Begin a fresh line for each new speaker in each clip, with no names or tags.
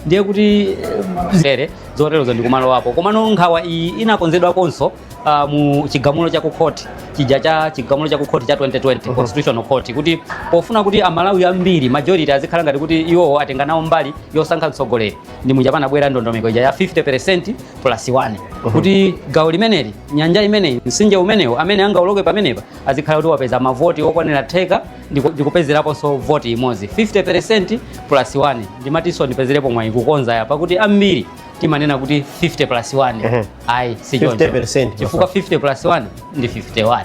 Ndiye kuti zere zoterozo ndikumalowapo. Komano nkhawa iyi inakonzedwakonso mu chigamulo cha kukhoti chija, cha chigamulo cha kukhoti cha 2020, Constitutional Court, kuti pofuna kuti Amalawi ambiri, majority, azikhala ngati kuti iwowo atenga nawo mbali yosankha mtsogoleri, ndi muja panabwera ndondomeko ija ya 50% plus 1, kuti gawo limeneli, nyanja imeneyi, mtsinje umenewu, amene angauloke pamenepa azikhala kuti wapeza mavoti okwanira theka ndikupezeraponso voti imodzi, 50% plus 1. Ndimatinso ndipezerepo mwayi kukonza ya pakuti ambiri timanena kuti 50 plus 1. Ayi, si choncho.
50%.
Chifukwa 50 plus 1 ndi 51.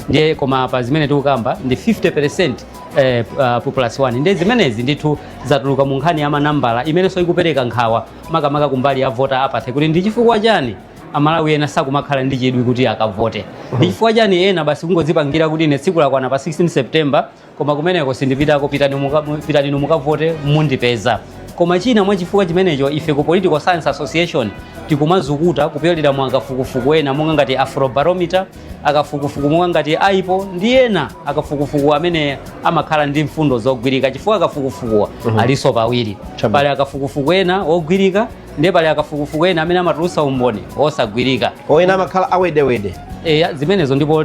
Ndiye koma pa zimene tikukamba ndi 50% plus 1. Ndiye zimenezi ndithu zatuluka mu nkhani ya manambala imenenso ikupereka nkhawa, makamaka kumbali ya voter apathy, kuti ndi chifukwa chani Amalawi ena sakumakhala ndi chidwi kuti akavote, ndi chifukwa chani ena basi kungodzipangira kuti ine tsiku lakwana pa 16 September, koma kumeneko sindipitako, pitani inu mukavote, mundipeza. Koma china mwa chifukwa chimenecho, ife ku Political Science Association tikumazukuta kupyolera mu akafukufuku ena monga ngati Afrobarometer, akafukufuku monga ngati aipo ndi ena akafukufuku amene amakhala ndi mfundo zogwirika, chifukwa akafukufukuwa alinso pawiri.
Chabwino.
Pali akafukufuku ena ogwirika, ndiye pali akafukufuku ena amene amatulutsa umboni osagwirika.
Oyena amakhala awedewede.
Eya, zimenezo ndipo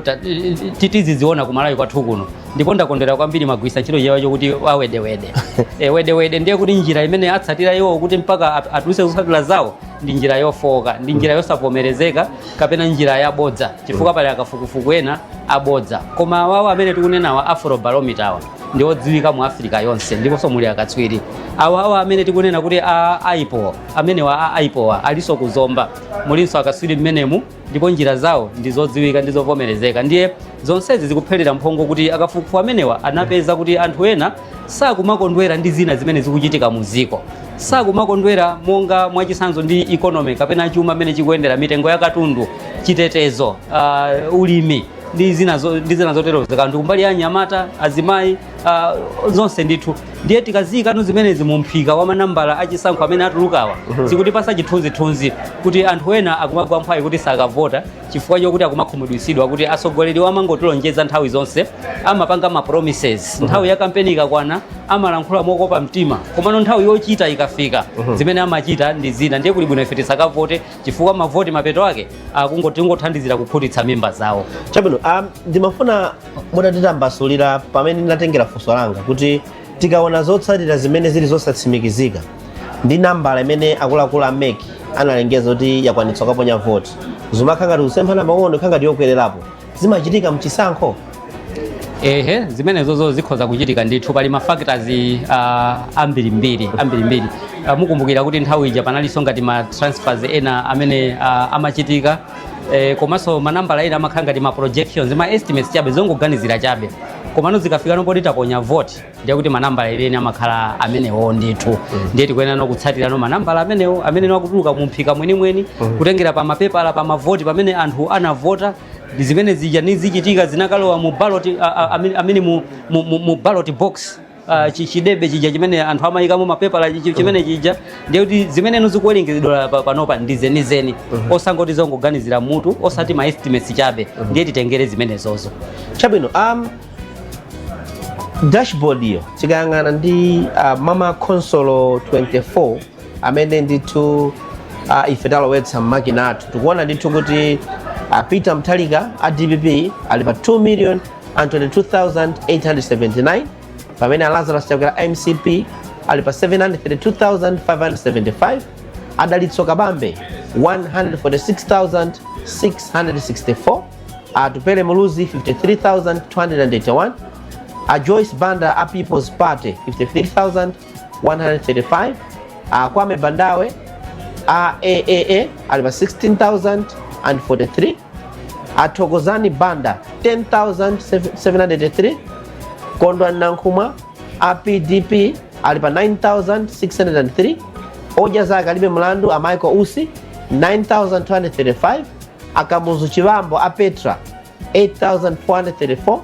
titiziziona kumalawi kwathu kuno. Ndipo ndakondwera kwambiri magwisa ntchito chawo chokuti awedewede. Wedewede ndiye kuti njira imene atsatira iwo kuti mpaka atulutse zotsatira zawo ndi njira yofoka, ndi njira yosavomerezeka kapena njira yabodza, chifukwa pali akafukufuku ena abodza. Koma awawo amene tikunenawa, Afrobarometer awa, ndi odziwika mu Africa yonse, ndiponso muli akatswiri. Awawa amene tikunena kuti a aipo amenewa, a aipowa, alinso kuzomba, mulinso akatswiri mmenemu, ndipo njira zawo ndi zodziwika ndi zovomerezeka. Ndiye zonsezi zikupherera mphongo kuti akafukufuku amenewa anapeza kuti anthu ena sakumakondwera ndi zina zimene zikuchitika mu ziko, sakumakondwera monga mwachitsanzo ndi economy kapena chuma amene chikuyendera, mitengo ya katundu, chitetezo, ulimi ndi zina zotero, kanthu kumbali ya anyamata, azimayi, zonse ndithu. Ndiye tikaziyikano zimenezi mu mphika wa manambala achisankho amene atulukawa, zikutipasa chithunzithunzi kuti anthu ena akumagwa mphwayi kuti sakavota chifukwa chokuti akumakhumudwitsidwa kuti atsogoleri amangotilonjeza nthawi zonse, amapanga ma promises nthawi ya kampeni ikakwana, amalankhula mokopa mtima, komano nthawi yochita ikafika, zimene amachita ndi zina. Ndiye kuli bwino ife tisakavote, chifukwa mavoti mapeto ake akungothandizira kukhutitsa mimba zawo.
Chabwino, ndimafuna mutatitambasulira pamene ndinatengera funso langa, kuti tikaona zotsatira zimene zili zosatsimikizika ndi nambala imene akuluakulu a MEC analengeza kuti yakwanitsa kukaponya voti, zimakhala ngati kusemphana pang'ono, khala ngati yokwererapo. Zimachitika mchisankho?
Ehe, zimenezozo zikhoza kuchitika ndithu. Pali ma factors ambirimbiri, ambirimbiri. Mukumbukira kuti nthawi ija panalinso ngati ma transfers ena amene amachitika, komanso manambala ena amakhala ngati ma projections, ma estimates chabe, zongoganizira chabe. Komano zikafika poti taponya vote, ndiye kuti manambala ene amakhala amenewo ndithu. Ndiye tikuyenera kutsatirano manambala amenewo amene akutuluka mu mphika mwenimweni, kutengera pa mapepala, pa mavoti pamene anthu anavota, ndi zimene zija nizichitika zinakalowa mu ballot, amene mu ballot box, chidebe chija chimene anthu amayikamo mapepala, chimene chija. Ndiye kuti zimene zikuwerengedwa panopa ndi zenizeni, osangoti zongoganizira mutu, osati ma estimates chabe. Ndiye titengere zimenezozo.
Chabwino, dashboard iyo tikayang'ana ndi mama consolo 24 amene ndithu ife talowetsa mmakina athu, tikuona ndithu kuti Peter Mutharika a DPP ali pa 2 million and 22,879, pamene a Lazarus Chakwera MCP ali pa 732,575, Adalitso Kabambe 146,664, Atupele Muluzi 53,281, a Joyce Banda a People's Party 53,135, a Kwame Bandawe a AAA ali pa 16,043, a Thokozani Banda 10,703, Kondwani Nankhumwa a PDP ali pa 9,603, Odya Zake Alibe Mlandu a Michael Usi 9,235, Akamuzu Chibambo a Petra 8,434,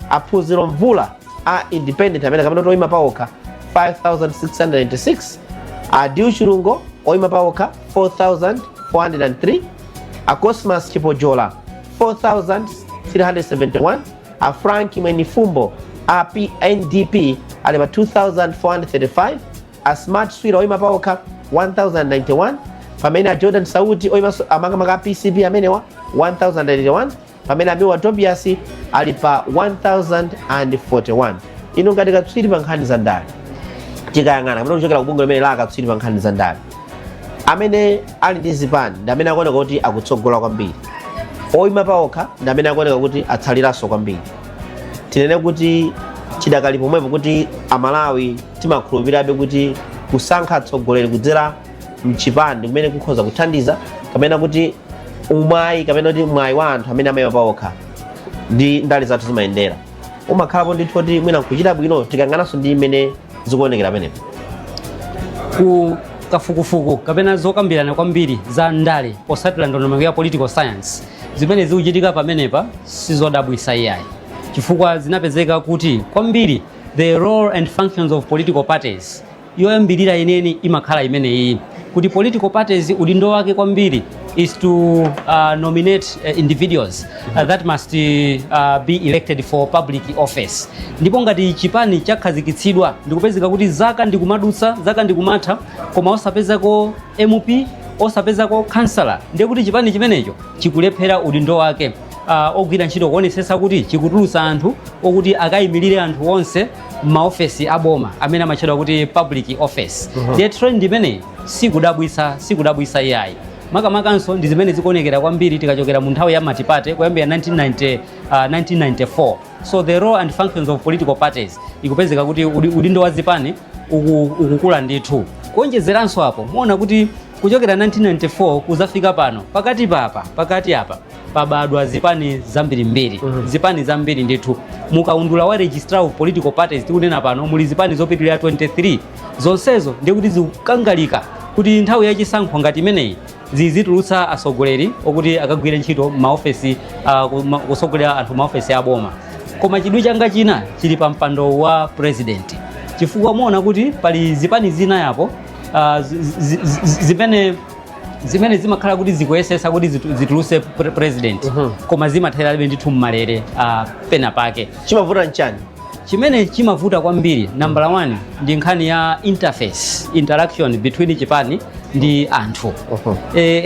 Aphunziro Mvula a independent amene kapena kuti oyima paokha 5696, Adiu Chirungo oyima paokha 4403, a Cosmas Chipojola 4371, a Frank Mwenifumbo a PNDP ali pa 2435, a Smart Swira oyima paokha 1091, pamene a Jordan Sauti oyimanso amakamaka a PCP amenewa 1081, pamene Amiwa Tobias ali pa 1041. Inu ngati katswiri pa nkhani za ndale, tikayang'ana kapena kuchokera kubungwe limene la akatswiri pa nkhani za ndale, amene ali ndi zipani ndi amene akuoneka kuti akutsogola kwambiri, oyima paokha ndi amene akuoneka kuti atsaliranso kwambiri. Tinene kuti chidakali pomwepo kuti Amalawi timakhulupirirabe kuti kusankha atsogoleri kudzera mchipani kumene kukhoza kuthandiza, kapena kuti umwayi, kapena kuti mwayi wa anthu amene amayima paokha ndi ndale zathu zimayendera umakhalapo ndithu kuti mwina nkuchita bwino, tikayang'ananso ndi imene zikuonekera pamenepo?
Ku kafukufuku kapena zokambirana kwambiri za ndale posatira ndondomeko ya political science, zimene zikuchitika pamenepa sizodabwisa iyayi, chifukwa zinapezeka kuti kwambiri the role and functions of political parties yoyambirira yeneni imakhala imeneyi, kuti political parties udindo wake kwambiri is to nominate individuals that must be elected for public office. Ndipo ngati chipani chakhazikitsidwa ndikupezeka kuti zaka ndikumadutsa, zaka ndikumatha, koma osapezako MP, osapezako kansala, ndiye kuti chipani chimenecho chikulephera udindo wake ogwira ntchito kuonetsetsa kuti chikutulutsa anthu okuti akayimirire anthu onse maofesi aboma amene amatchedwa kuti public office. Ndiye trend imeneyi sikudabwisa, sikudabwisa iyayi. Makamakanso ndi zimene zikuonekera kwambiri tikachokera mu nthawi ya multiparty kuyambira 1990, 1994. So the role and functions of political parties ikupezeka kuti udindo wa zipani ukukula ndithu. Kuonjezeranso apo, muona kuti kuchokera 1994 kuzafika pano, pakati papa, pakati apa pabadwa zipani zambirimbiri, zipani zambiri ndithu. Mukaundula wa registrar of political parties, tikunena pano muli zipani zopitirira 23. Zonsezo ndikuti zikukangalika kuti nthawi yachisankho ngati imeneyi zizitulutsa atsogoleri okuti akagwire ntchito maofesi, kusogolera anthu maofesi aboma. Koma chidwi changa china chili pa mpando wa president, chifukwa muona kuti pali zipani zina yapo zimene zimakhala kuti zikuyesesa kuti zituluse president, koma zimatherabe ndithu mmalere pena pake.
Chimavuta nchani?
Chimene chimavuta kwambiri, number one, ndi nkhani ya interface, interaction between chipani ndi anthu.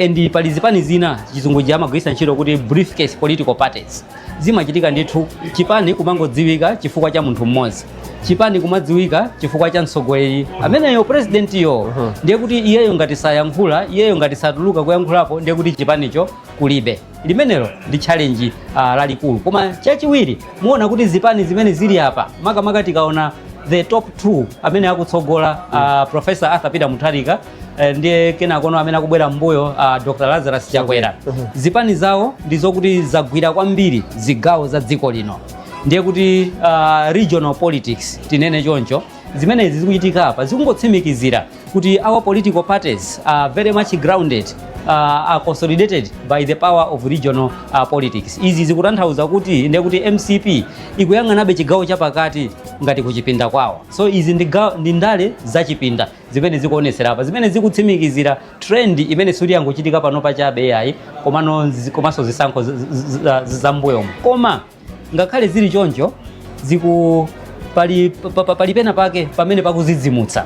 And pali zipani zina, chizungu amagwiritsa ntchito kuti briefcase political parties. Zimachitika ndithu chipani kumangodziwika chifukwa cha munthu mmodzi, chipani kumadziwika chifukwa cha mtsogoleri ameneyo, presidentiyo. Ndiye kuti iyeyo ngati sayankhula, iyeyo ngati satuluka kuyankhulapo, ndiye kuti chipanicho kulibe. Limenelo ndi challenge lalikulu. Koma chachiwiri, muona kuti zipani zimene zili apa, makamaka tikaona the top two amene akutsogola, Professor Arthur Peter Mutharika, ndiye kenakono amene akubwera mbuyo, Dr Lazarus Chakwera, zipani zawo ndi zokuti zagwira kwambiri zigawo za dziko lino. Ndiye kuti regional politics, tinene choncho. Zimenezi zikuchitika apa zikungotsimikizira kuti our political parties are very much grounded, are consolidated by the power of regional politics. Izi zikutanthauza kuti ndiye kuti MCP ikuyang'anabe chigawo chapakati ngati kuchipinda kwawo. So izi ndi ndale zachipinda zimene zikuonetsera apa, zimene zikutsimikizira trend imene suli yangochitika pano pachabe yayi, komano komanso zisankho zambuyomo. Koma ngakhale zili choncho, ziku pali pali pena pake pamene pakuzidzimutsa.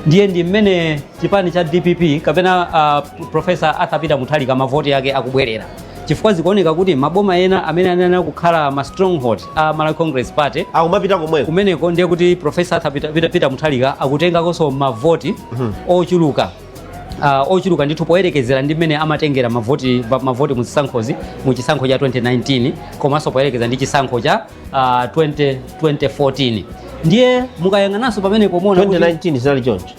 Ndiye ndi mmene chipani cha DPP kapena Professor Arthur Peter Mutharika mavoti ake akubwerera, chifukwa zikuoneka kuti maboma ena amene anena kukhala ma stronghold a Malawi Congress Party
akumapita komweko.
Kumeneko ndiye kuti Professor Arthur Peter Mutharika akutengakonso mavoti ochuluka, ochuluka ndithu poyerekezera ndi mmene amatengera mavoti mu zisankhozi, mu chisankho cha 2019, komanso poyerekeza ndi chisankho cha 20, 2014. Ndiye mukayang'ananso pamenepo muona kuti
2019 zinali choncho.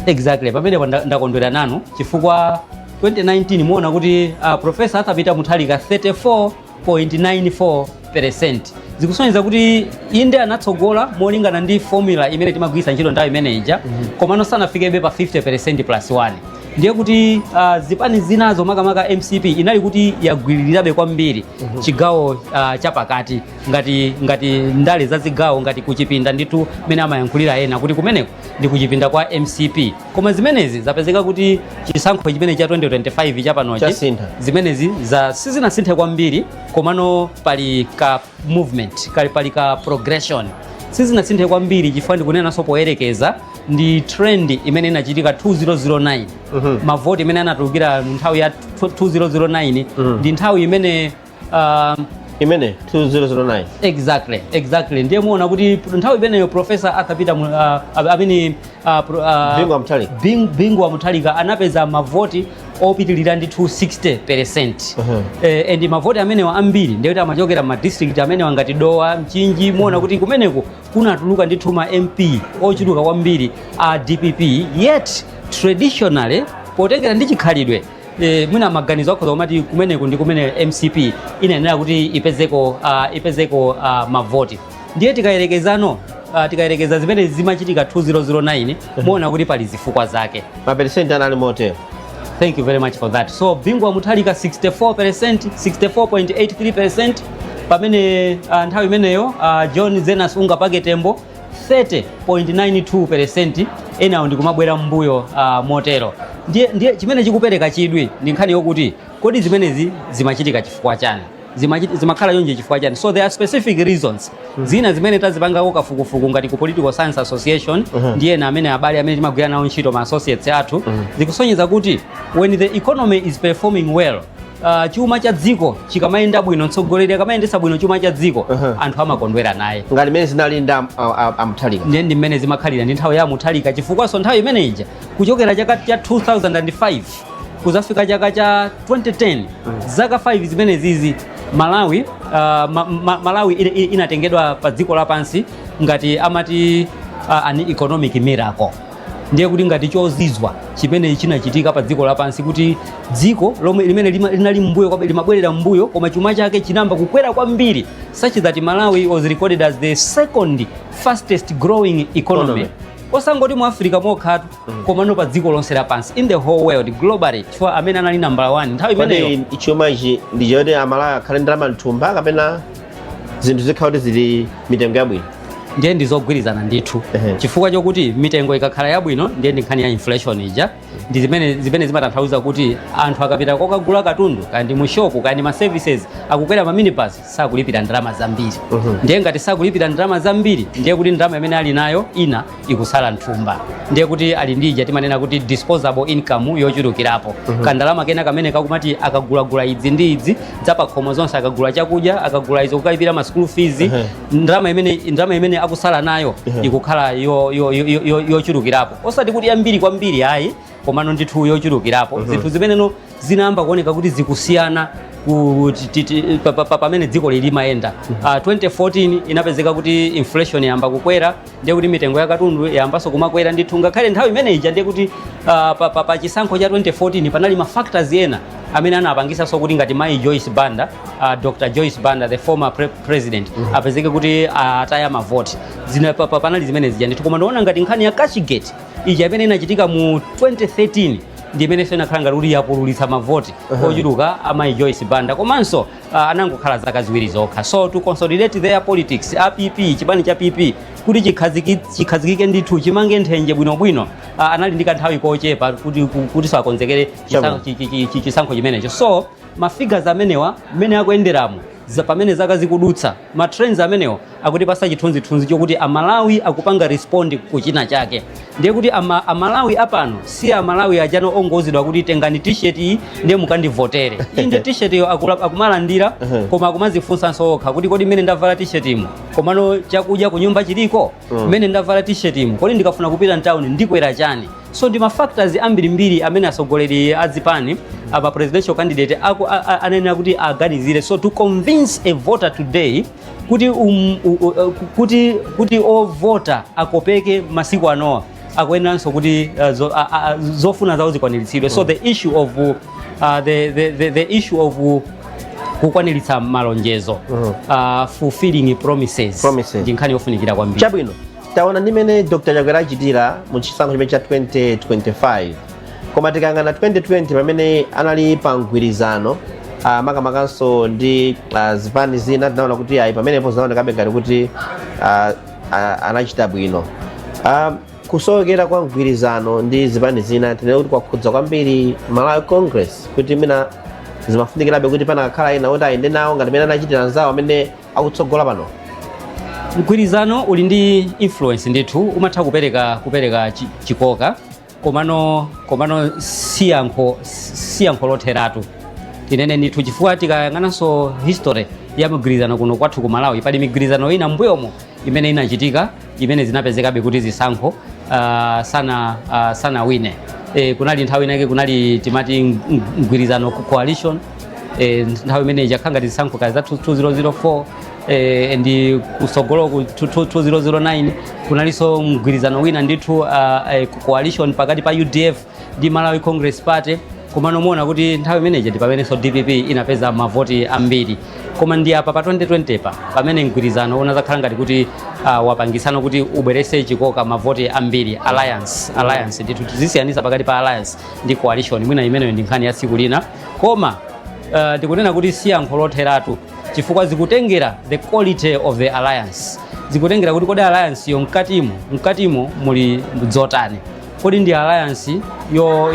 Exactly, pamenepo ndakondwera nanu, chifukwa 2019 muona kuti Professor Arthur Peter Mutharika 34.94%. Zikusonyeza kuti inde anatsogola molingana ndi formula imene timagwiritsa ntchito nthawi imeneja, komano sanafikebe pa 50% plus 1. Ndiye kuti zipani zinazo, makamaka MCP, inali kuti yagwiririrabe kwambiri chigawo chapakati ngati ndale za zigawo, ngati kuchipinda ndithu mene amayankhulira ena kuti kumeneko ndi kuchipinda kwa MCP. Koma zimenezi zapezeka kuti chisankho chimene cha 2025 chapanochi
Chasintha.
Zimenezi za sizinasinthe kwambiri, komano pali ka movement, pali ka progression. Sizinasinthe kwambiri chifukwa ndikunenanso poyerekeza ndi trend imene inachitika 2009. Mavoti imene anatulukira mu nthawi ya 2009 ndi nthawi imene
Imene 2009.
Exactly. Ndiye muona kuti nthawi imeneyo Professor Arthur Peter amene
Bingu wa Mutharika.
Bingu wa Mutharika anapeza mavoti opitilira ndithu 60%. And mavoti amenewa ambiri ndiye kuti amachokera ma district amenewa ngati Dowa, Mchinji. Muona kuti kumeneku kunatuluka ndithu ma MP ochuluka kwambiri a DPP, yet traditionally, potengera ndi chikhalidwe, mwina maganizo akhoza kumati kumeneku ndi kumene MCP inayenera kuti ipezeko mavoti. Ndiye tikayerekeza zimene zimachitika 2009, muona kuti pali zifukwa zake.
Maperesenti anali motero?
Thank you very much for that. So Bingu wa Mutharika 64%, 64.83%, pamene nthawi imeneyo John Zenas Ungapake Tembo 30.92%, enawo ndikumabwera mbuyo motero. Ndiye chimene chikupereka chidwi ndi nkhani yokuti kodi zimenezi zimachitika chifukwa chani? Zimakhala chonje chifukwa chani? So there are specific reasons zina zimene tazipangako kafukufuku ngati ku Political Science Association ndi ena amene abale amene timagwira nawo ntchito, ma associates athu. Zikusonyeza kuti when the economy is performing well, chuma cha dziko chikamayenda bwino, mtsogoleri akamayendesa bwino chuma cha dziko, anthu amakondwera naye.
Ngati mmene zinali ndi a Mutharika.
Ndiye ndi mmene zimakhalira ndi nthawi ya Mutharika, chifukwaso nthawi imene ija, kuchokera chaka cha 2005 kuzafika chaka cha 2010, zaka 5 zimene zizi, Malawi Malawi inatengedwa pa dziko lapansi ngati amati an economic miracle. Ndiye kuti ngati chozizwa chimene chinachitika pa dziko lapansi, kuti dziko lomwe limene linali mbuyo limabwerera mbuyo, koma chuma chake chinamba kukwera kwambiri, such that Malawi was recorded as the second fastest growing economy,
Economy.
osangoti mu Africa mokhatu, komano pa dziko lonse lapansi, in the whole world, globally, chifukwa amene anali number 1 nthawi imeneyo.
Kodi chuma ichi ndi choti Amalawi akhale ndalama mthumba kapena zinthu zikhala kuti zili mitengo yabwino?
Ndiye ndizogwirizana ndithu, chifukwa chokuti mitengo ikakhala yabwino, ndiye ndi nkhani ya inflation ija, ndi zimene zimatanthauza kuti anthu akapita kokagula katundu, kaya ndi mu shop, kaya ndi ma services, akukwera ma minibus, sakulipira ndalama zambiri. Ndiye ngati sakulipira ndalama zambiri, ndiye kuti ndalama imene ali nayo ina ikusala mthumba. Ndiye kuti ali ndi ija timanena kuti disposable income yochulukirapo, kandalama kena kamene kakumati akagulagula idzi ndi idzi zapakhomo zonse, akagula chakudya, akagula izo, kukalipira ma school fees, ndalama imene akusala nayo ikukhala yochulukirapo, osati kuti yambiri kwambiri ayi, komano ndithu yochulukirapo. Zinthu zimeneno zinayamba kuoneka kuti zikusiyana pamene dziko limayenda. 2014 inapezeka kuti inflation yamba kukwera, ndiye kuti mitengo ya katundu yambanso kumakwera ndithu. Ngakhale nthawi imene ija, ndiye kuti pa chisankho cha 2014 panali ma factors ena amene anapangisanso kuti ngati mayi Joyce Banda, Dr Joyce Banda, the former president, apezeke kuti ataya mavoti. Zina panali zimene zija ndithu. Koma ndiona ngati nkhani ya Cashgate ija imene inachitika mu 2013 ndi imenenso inakhala ngati kuti yapululitsa mavoti ochuluka amayi Joyce Banda. Komanso anangokhala zaka 2 zokha, so to consolidate their politics, a PP, chipani cha PP, kuti chikhazikike ndithu, chimange nthenje bwinobwino, anali ndi kanthawi kochepa kuti sakonzekere chisankho chimenecho. So ma figures amenewa mmene akuyenderamo pamene zaka zikudutsa, ma trends amenewo akutipasa chithunzithunzi chokuti Amalawi akupanga respond kuchina chake. Ndiye kuti Amalawi apano si Amalawi ajano ongozidwa kuti tengani T-shirt iyi ndiye mukandivotere. Inde, T-shirt iyo akumalandira, koma akumazifunsanso okha kuti kodi mmene ndavala T-shirt imo, komano chakudya kunyumba chiliko? Mmene ndavala T-shirt imo, kodi ndikafuna kupita mtown ndikwera chani? So ndi ma factors ambirimbiri amene atsogoleri azipani, apa presidential candidate anenera kuti aganizire. So to convince a voter today kuti kuti ovota akopeke masiku anowa, akuyeneranso kuti zofuna zawo zikwaniritsidwe. So the issue of kukwaniritsa malonjezo, fulfilling promises,
Promises.
ndi nkhani yofunikira kwambiri.
Chabwino, taona ndimene Dr Chakwera achitira mu chisankho chimene cha 2025, koma tikayang'ana 2020 pamene anali pa mgwirizano, makamakanso ndi zipani zina, tinaona kuti ayi, pamenepo zinaonekabe ngati kuti anachita bwino. Kusowekera kwa mgwirizano ndi zipani zina, tinene kuti kwakhudza kwambiri Malawi Congress, kuti mina zimafunikirabe kuti panakakhala ena kuti ayende nawo ngati mene anachitira anzawo amene akutsogola pano?
Mgwirizano uli ndi influence ndithu, umatha kupereka chikoka, komano siyankho lotheratu, tinene ndithu, chifukwa tikayang'ananso history ya migwirizano kuno kwathu ku Malawi, pali migwirizano ina mbuyomo imene inachitika imene zinapezekabe kuti zisankho sana wine. Kunali nthawi inake kunali timati mgwirizano, coalition. Nthawi imene ijakhala ngati zisankho kazi za 2004, ndi kusogolo ku 2009 kunalinso mgwirizano wina ndithu, coalition pakati pa UDF ndi Malawi Congress Party. Komano muona kuti nthawi imeneyi ndi pamenenso DPP inapeza mavoti ambiri. Koma ndi apa pa 2020 pa pamene mgwirizano unazakhala ngati kuti wapangisano kuti ubwerese chikoka, mavoti ambiri, alliance ndithu. Tizisiyanisa pakati pa alliance ndi coalition. Mwina imeneyo ndi nkhani ya tsiku lina. Koma ndikunena kuti siyankho lotheratu, chifukwa zikutengera the quality of the alliance, zikutengera kuti kodi alliance yo mkatimo muli zotani, kodi ndi alliance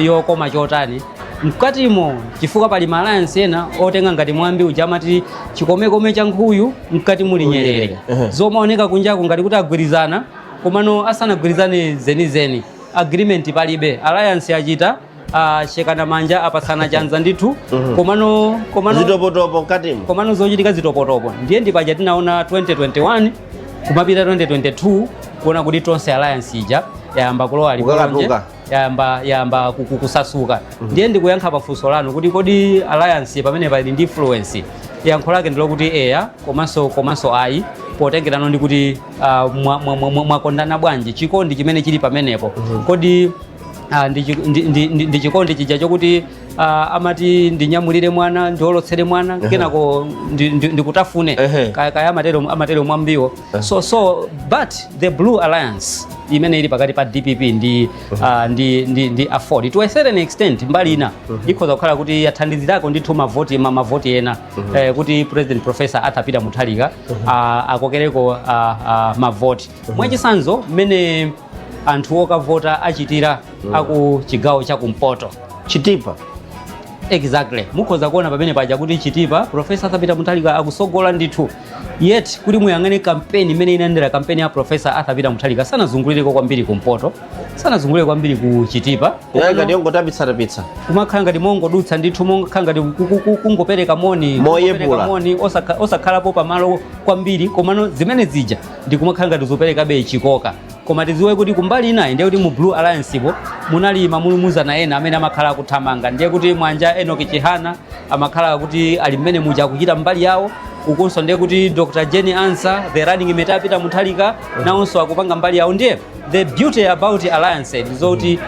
yokoma chotani mkatimo, chifukwa pali ma alliance ena otenga ngati mwambi uja amati chikomekome cha nkhuyu mkati muli nyerere. Zomaoneka kunjaku ngati kuti agwirizana, komano asanagwirizane zenizeni, agreement palibe. Alliance achita achekana manja, apatsana chanza ndithu, komano
zitopotopo mkatimo.
Komano zochitika zitopotopo. Ndiye ndipaja tinaona 2021 kumapita 2022 kuona kuti Tonse Alliance ija yayamba kulowa likolonje.
Kukakatuka.
Yayamba kusasuka. Ndiye ndikuyankha pafunso lanu kuti kodi alliance pamene pali ndi influence, yankho lake ndilokuti eya, komanso ayi, potengerano ndi kuti mwakondana bwanji, chikondi chimene chili pamenepo, kodi ndi chikondi chija chokuti amati ndinyamulire mwana, ndiolotsere mwana, kenako ndikutafune. Kaya amatero mwambiwo. So but the blue alliance imene ili pakati pa DPP ndi AFORD, to a certain extent, mbali ina ikhoza kukhala kuti yathandizirako ndithu mavoti ena, kuti President Professor Arthur Peter Mutharika akokereko mavoti. Mwachitsanzo, mmene anthu okavota achitira aku chigawo chakumpoto,
Chitipa.
Exactly. Mukhoza kuona pamene paja kuti Chitipa Professor Arthur Peter Mutharika akusogola ndithu, yet kuti muyang'ane kampeni imene inayendera, kampeni ya Professor Arthur Peter Mutharika sanazungulireko kwambiri kumpoto, sanazungulire kwambiri ku Chitipa.
Yayi, ngati yongotapitsatapitsa.
Kumakhala ngati mongodutsa ndithu, mongokhala ngati kungopereka moni.
Moyepula.
Kungopereka moni, osakhalapo pamalo kwambiri. Komano zimene zija ndikumakhala ngati zoperekabe chikoka. Koma tidziwe kuti kumbali inayi ndiye kuti mu Blue Alliance ipo munali mamulumuzana ena amene amakhala akuthamanga. Ndiye kuti mwanja Enoch Chihana amakhala kuti ali mmene muja akuchita mbali yawo, ukunso ndiye kuti Dr Jane Ansah, the running mate a Peter Mutharika, nawonso akupanga mbali yawo. Ndiye the beauty about alliance ndizoti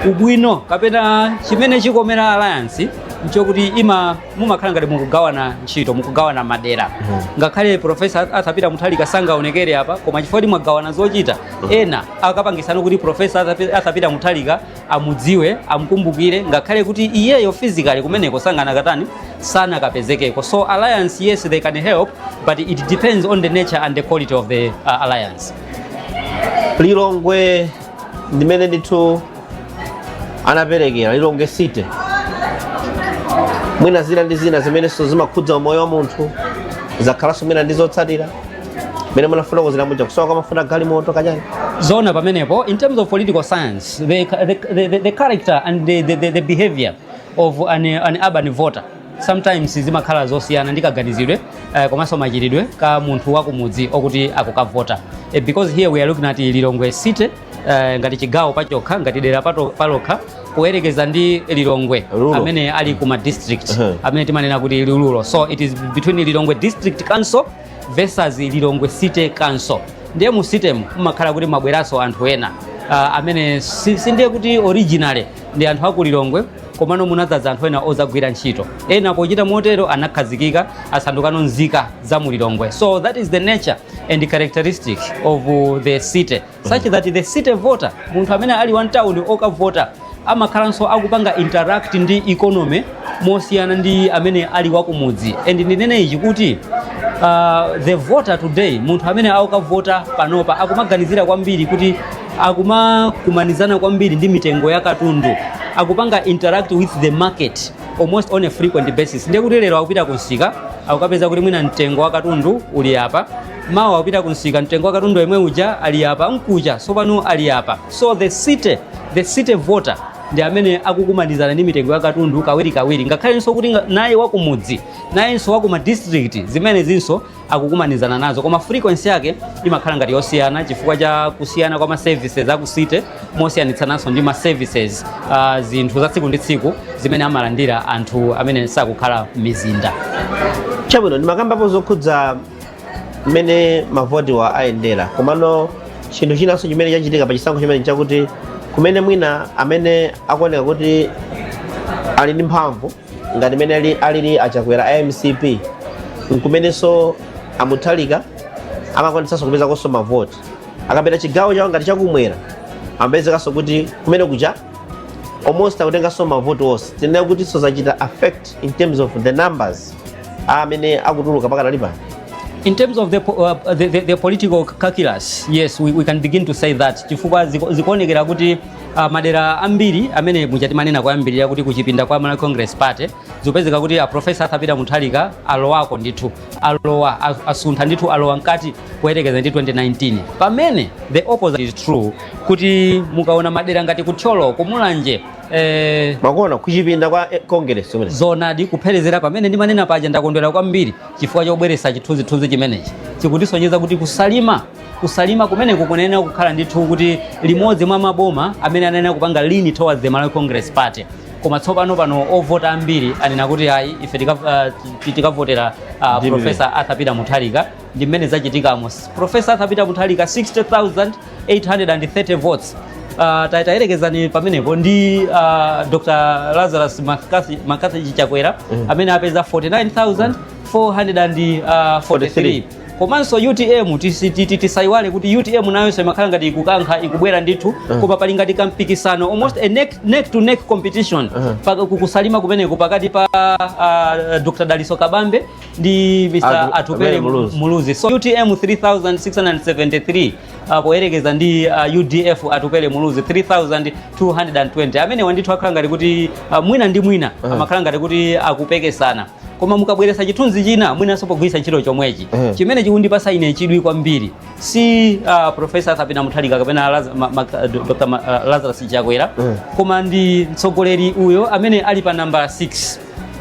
ubwino kapena chimene chikomera alliance nchokuti ima mumakhala ngati mukugawana ntchito, mukugawana madera. Ngakhale Professor Arthur Peter Mutharika sangaonekere apa, koma chifukwa kuti mwagawana zochita, ena akapangisana kuti Professor Arthur Peter Mutharika amudziwe, amukumbukire, ngakhale kuti iyeyo physically kumeneko sanganakatani, sanakapezekeko. So alliance, yes, they can help, but it depends on the nature and the quality of the alliance.
Lilongwe ndimene ndithu anaperekera Lilongwe City, mwina zina ndi zina zimenenso zimakhudza moyo wa munthu zakhalanso mwina ndi zotsatira mene munafuna kuzira muja kusowa kwa mafuta galimoto kachani.
Zona pamenepo, in terms of political science, the character and the behavior of an urban voter sometimes zimakhala zosiyana ndi kaganizidwe komanso machitidwe ka munthu wakumudzi okuti akukavota, because here we are looking at Lilongwe City ngati chigawo pachokha, ngati dera palokha, kuyerekeza ndi Lilongwe
Rural.
amene ali kuma district, amene timanena kuti rural. So it is between Lilongwe District Council versus Lilongwe City Council. Ndiye mu city mumakhala kuti mabweranso anthu ena amene sindiye kuti originally ndi anthu aku Lilongwe, komano munadzaza anthu ena ozagwira ntchito. Ena pochita motero anakhazikika, asandukano nzika za mu Lilongwe. So that is the nature and characteristic of the city, such that the city voter, munthu amene ali one town okavota, amakhalanso akupanga interact ndi economy mosiyana ndi amene ali wakumudzi. And ndinene ichi kuti the voter today, munthu amene akukavota panopa, akumaganizira kwambiri kuti akumakumanizana kwambiri ndi mitengo ya katundu, akupanga interact with the market almost on a frequent basis. Ndiye kuti lero akupita kunsika. Akukapeza kuti mwina mtengo wa katundu uli apa, mawa akupita kumsika, mtengo wa katundu yemwe uja ali apa, mkucha sopano ali apa. So the city voter ndi amene akukumanizana ndi mitengo ya katundu kawirikawiri, ngakhalenso kuti naye wakumudzi, nayenso wakuma district, zimene zinso akukumanizana nazo, koma frequency yake imakhala ngati yosiyana chifukwa cha kusiyana kwa ma services aku city mosiyanitsananso ndi ma services, zinthu za tsiku ndi tsiku zimene amalandira anthu amene sakukhala m'mizinda.
Chabwino, ndimakambapo zokhudza mmene mavotiwa ayendera, komano chinthu chinanso chimene chachitika pa chisankho chimene chakuti kumene mwina amene akuoneka kuti ali ndi mphamvu ngati mmene alili aChakwera a MCP, nkumenenso aMutharika amakwanisanso kupezakonso mavoti. Akapita chigawo chawo ngati chakumwera, amapezekanso kuti kumene kucha almost akutenganso mavoti onse. Tinene kuti so zachita affect in terms of the numbers amene akutuluka pakadali pano?
In terms of the political calculus, yes, we can begin to say that, chifukwa zikuonekera kuti madera ambiri amene muchatimanena kuyambirira kuti kuchipinda kwa Malawi Congress Party, zikupezeka kuti a Professor Arthur Peter Mutharika alowako ndithu, alowa, asuntha ndithu, alowa mkati kuyerekeza ndi 2019, pamene the opposite is true kuti mukaona madera ngati kuThyolo, kuMulanje,
Makuona kuchipinda kwa Congress kumene.
Zonadi, kupherezera pamene ndimanena paja, ndakondwera kwambiri chifukwa chobweretsa chithunzithunzi chimenechi. Chikutisonyeza kuti kuSalima kumeneko kunenera kukhala ndithu kuti limodzi mwa maboma amene anenera kupanga lean towards the Malawi Congress Party, koma tsopano pano ovota ambiri anena kuti ayi, ife tikavotera
DPP.
Professor Arthur Peter Mutharika. Ndi mmene zachitikamo. Professor Arthur Peter Mutharika, 60,830 votes. Tayerekezani pamenepo ndi Dr Lazarus McCarthy Chakwera amene apeza 49,443. Komanso UTM, tisayiwale kuti UTM nayonso imakhala ngati ikukankha, ikubwera ndithu, koma pali ngati kampikisano, almost a neck to neck competition kuSalima kumeneko pakati pa Dr Daliso Kabambe ndi Mr Atupele
Muluzi.
Muluzi. So UTM 3673 poyerekeza ndi UDF, Atupele Muluzi, 3220. Amene wandithu akhala ngati kuti mwina ndi mwina amakhala ngati kuti akupekesana. Koma mukabweretsa chithunzi china, mwinanso pogwiritsa ntchito chomwechi, chimene chikundipasa ine chidwi kwambiri si Professor Arthur Peter Mutharika kapena Dr Lazarus Chakwera, koma ndi mtsogoleri uyo amene ali pa namba 6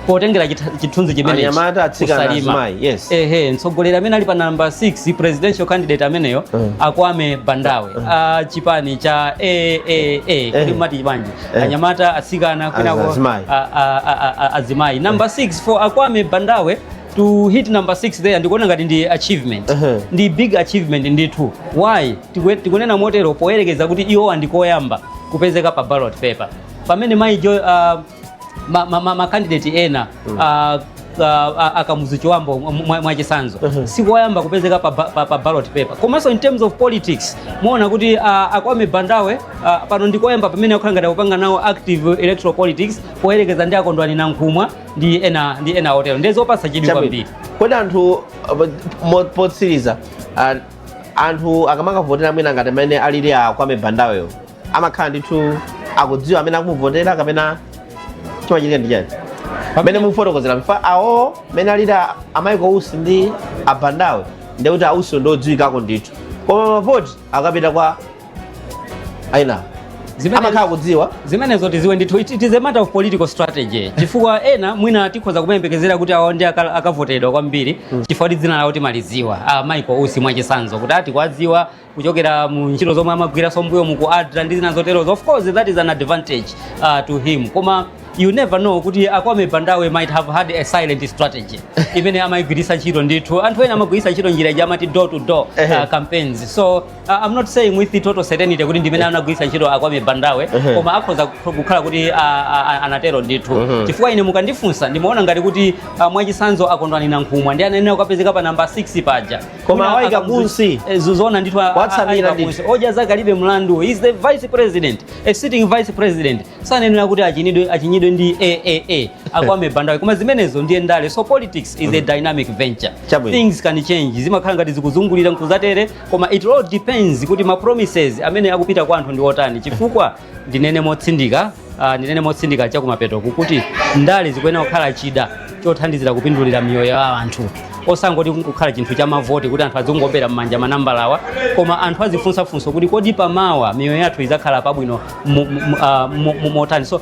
potengera chithunzi chimenechi.
Anyamata, atsikana,
kuSalima.
Azimayi, yes.
Ehe, mtsogoleri amene ali pa namba 6, presidential candidate ameneyo, aKwame Bandawe, a chipani cha AAA, kuti mati chipanji anyamata, atsikana, kwinako
Azimayi.
Azimayi. Number 6 for aKwame Bandawe to hit number 6 there, ndikuona ngati ndi achievement, ndi big achievement ndithu. Why tikunena motero? Poyerekeza kuti iwo andikoyamba kupezeka pa ballot paper, pamene mayi ma candidate ena, aKamuzu Chibambo mwachisanzo, sikoyamba kupezeka pa ballot paper. Komanso in terms of politics, muona kuti aKwame Bandawe pano ndikoyamba pamene akukhala ngati akupanga nawo active electoral politics, poyerekeza ndi aKondwani Nankhumwa ndi ena otero. Ndi zopatsa chidwi kwambiri.
Kodi anthu, potsiriza, anthu akamakavotera, mwina ngati amene alili aKwame Bandaweyo, amakhala ndithu akudziwa amene akumuvotera, kapena chimachitika ndi chani pamene mufotokozera fa awo mene alili aMichael Usi ndi aBandawe? Ndekuti aUsi ndodziwikako ndithu, koma mavoti akapita kwa aina amakhala kudziwa?
Zimenezo tiziwe ndithu, it is a matter of political strategy, chifukwa ena mwina tikhoza kumayembekezera kuti awo ndi akavotedwa kwambiri chifukwa kuti dzina lawo timaliziwa, a Michael Usi mwachisanzo, kuti ati kwadziwa kuchokera mu ntchito zomwe amagwiranso mbuyo mu ku ADRA ndi zina zoterozo. Of course that is an advantage to him, koma you never know kuti aKwame Bandawe might have had a silent strategy imene amayigwiritsa ntchito ndithu. Anthu ena amagwiritsa ntchito njira ija amati door to door campaigns. So I'm not saying with the total certainty kuti ndimene anagwiritsa ntchito aKwame Bandawe, koma akhoza kukhala kuti anatero ndithu, chifukwa ine mukandifunsa, ndimaona ngati kuti mwachisanzo aKondwani Nankhumwa ndi anene akapezeka pa namba 6 paja.
Koma
Mwina
awayika kunsi.
Zoona ndithu,
Watsamira
ayika
ndithu.
kunsi. Odya zake alibe mlandu. He is the vice president, a sitting vice president, sanenera kuti achinyidwe ndi aaa aKwame Bandawe. Koma zimenezo ndiye ndale. So politics is a dynamic venture.
Chabwino.
Things can change, zimakhala ngati zikuzungulira nkuzatere, koma it all depends kuti ma promises amene akupita kwa anthu ndi otani, chifukwa ndinene motsindika chakumapetoku kuti ndale zikuyenera kukhala chida Chothandizira kupindulira miyoyo ya anthu, osangoti kukhala chinthu cha mavoti kuti anthu azingombera m'manja manambalawa, koma anthu azifunsafunso kuti kodi pamawa miyoyo yathu izakhala pabwino motani? So